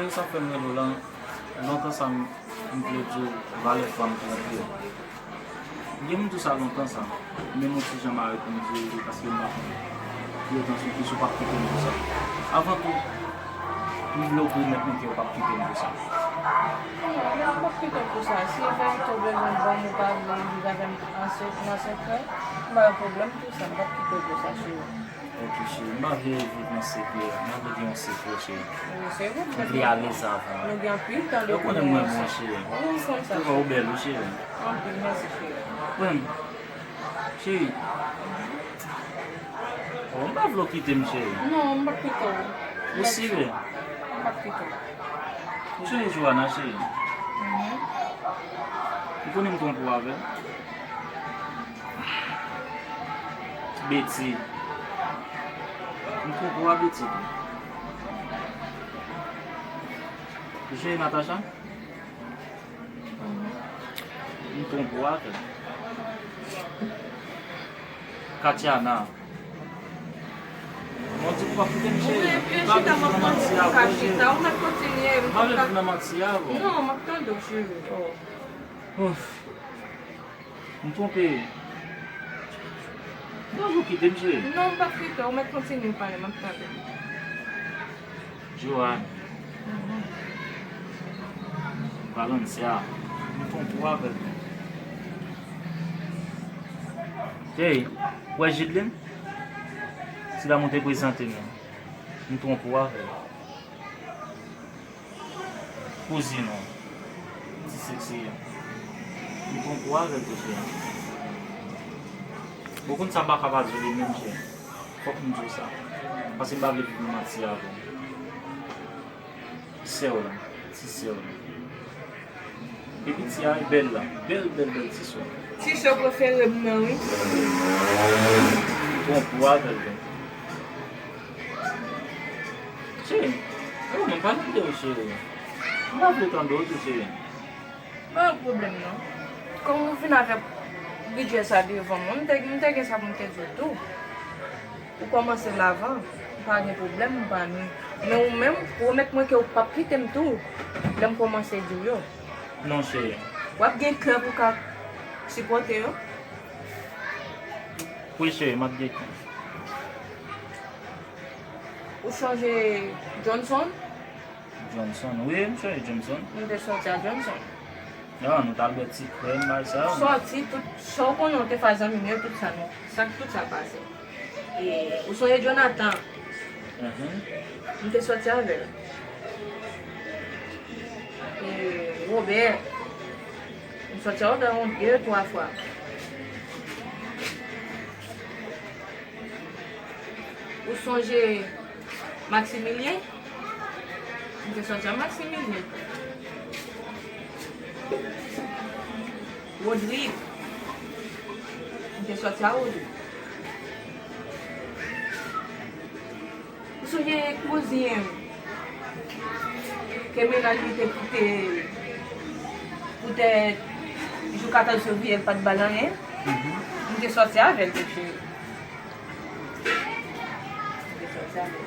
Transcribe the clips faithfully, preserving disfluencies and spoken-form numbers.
Sa fè m rele w la, lontan sa m, m vle di w valè fanm ki anpil. M gen moun di w sa lontan sa, men m yon ti jan mare pou m di w li paske m pa konn. Pou yo tan sou ki si w p ap kite m pou sa. Avan tou, m vle w promèt mwen ke w p ap kite m pou sa. Non, m p ap kite w pou sa. Si Victor bezwen ban m ou pa vle viv avè m an se-, nan sekrè, m pa gen pwoblèm pou sa. M p ap kite w pou sa, cheri. Ok, cheri, m pa vle viv nan sekrè. M pa vle gen yon sekrè, cheri. Wi, se vre, m vle alèz avè w. Nou gen anpil tan depi nou ansanm. Ou konnen m renmen w, cheri. Wi, m konn sa, cheri. Ou bèl, wi, cheri. Anpil, mèsi, cheri. Wi. Cheri. Oh, m pa vle w kite m, cheri. Non, m p ap kite w. Ou sire? M p ap kite w. Ou sonje Joana, cheri? Mhm. Ou konnen m twonpe w avè l? Beti. M twonpe w a Beti tou. Ou sonje Natacha? M twonpe w avè l. Katiana. Mwen di w pa kite m, cheri. Ou vle byen chita, m ap tande w ka chita. Ou mèt kontinye. M pa vle viv nan manti avè w. Non, m ap tande w, cheri. Oh. Ouf. M twonpe. Non, ou kite m, cheri. Non, m p ap kite w. Ou mèt kontinye pale, m ap tande. Joanne. Mhm. Valencia. M twonpe w avè l. Hey, ou wè Jidlin? Se la mwen te prezante m nan. M twonpe w avè l. Kouzin ou. Ti seksi an. M twonpe w avè l tou, cheri. Ou konn sa m pa ka pa di w li menm, cheri. Fòk m di w sa. Paske m pa vle viv nan manti avè w. Sè w la. Ti sè w la. Epi ti a bèl la. Bèl, bèl, bèl ti sè w. Ti sè prefere m nan, wi. M twonpe w avè l tou. Cheri, yo, mwen pa tande w, cheri. M pa vle tande w tou, cheri. Pa gen pwoblèm, non. Kòm ou vin avèk bidjè sa devan mwen, m te, m te gen sa pou m te di w tou. Ou kòmanse l avan, m pa gen pwoblèm, m pa nwi. Men ou menm, pwomèt mwen ke ou p ap kite m tou, lè m kòmanse di w yo. Non, cheri. W ap gen kè pou w ka sipòte yo? Wi, cheri, m ap gen kè. Ou sonje Johnson? Johnson, wi, m sonje Johnson. Nou te sòti a Johnson. Ah, nou t al bwè ti krèm, bagay sa yo. Sòti, tout sa w konnen, w te fè zanmi m yo, tout sa, nou, sa, tout sa pase. E, ou sonje Jonathan? Mhm. M te sòti avè l. E, Robert. M sòti avè l yon de, twa fwa. Ou sonje Maximilien? M te sòti a Maximilien. Rodrigue. M te sòti a Rodrigue. Ou sonje kouzin ke mennaj li te kite poutèt jou katòz fevriye l pa t ba l anyen? Mhm. M te sòti avè l, tou, cheri. M te sòti avè l.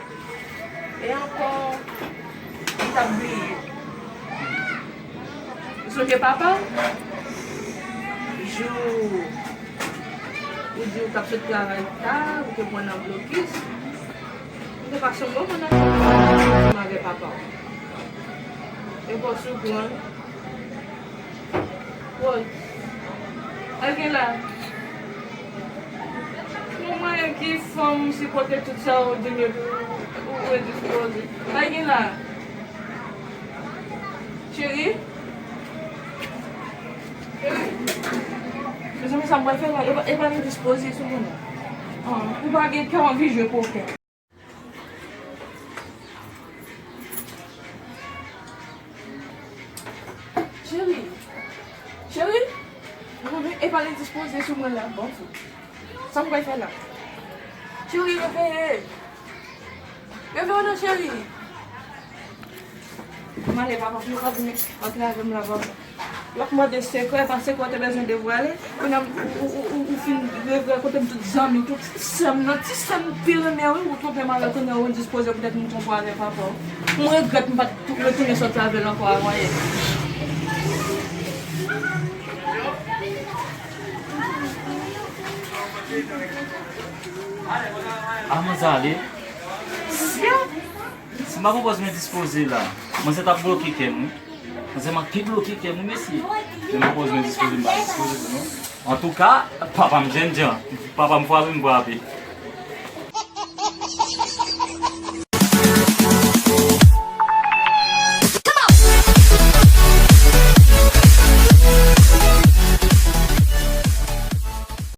E ankò, m t ap bliye. Ou sonje papa w? Jou ou di w t ap sot travay ta, ou te pran nan blokis. Ou te pase yon bon moman ansanm avè papa w. E pa w siprann. Woy. Al gen la. Yon mwayen ki fanm sipòte tout sa ou di m yo, ou, ou, ou endispoze. Al gen la. Cheri? Cheri? Mezanmi, sa m pral fè la, e pa, e pa endispoze sou moun nan. Ah, ou pa gen kè, w anvi jwe pokè. Cheri! Cheri! Mezanmi, e pa endispoze sou mwen la, bon fou. Sa m pral fè la? Cheri, reveye! Reveye w non, cheri! Male papa, pou yo pa vin antre avè m la, papa. Yo ap mande sekrè, pa sekrè w te bezwen devwale. Kounye a, ou, ou, ou, ou, ou Fin regrèt kote m tout zanmi, tout ti sè m nan, ti sè m pi renmen wi, ou twonpe m avè l kounye a ou endispoze poutèt m twonpe w avè papa w. M regrèt m pa t retounen sòti avè l ankò avan yè. A manzè ale. Si m pa pran pòz m endispoze la, manzè t ap bloke kè m wi. Manzè manke bloke kè m wi mesye. Men m pran pòz m endispoze, m pa endispoze tou non. Antouka, papa m jènjan. Papa m frape, m frape.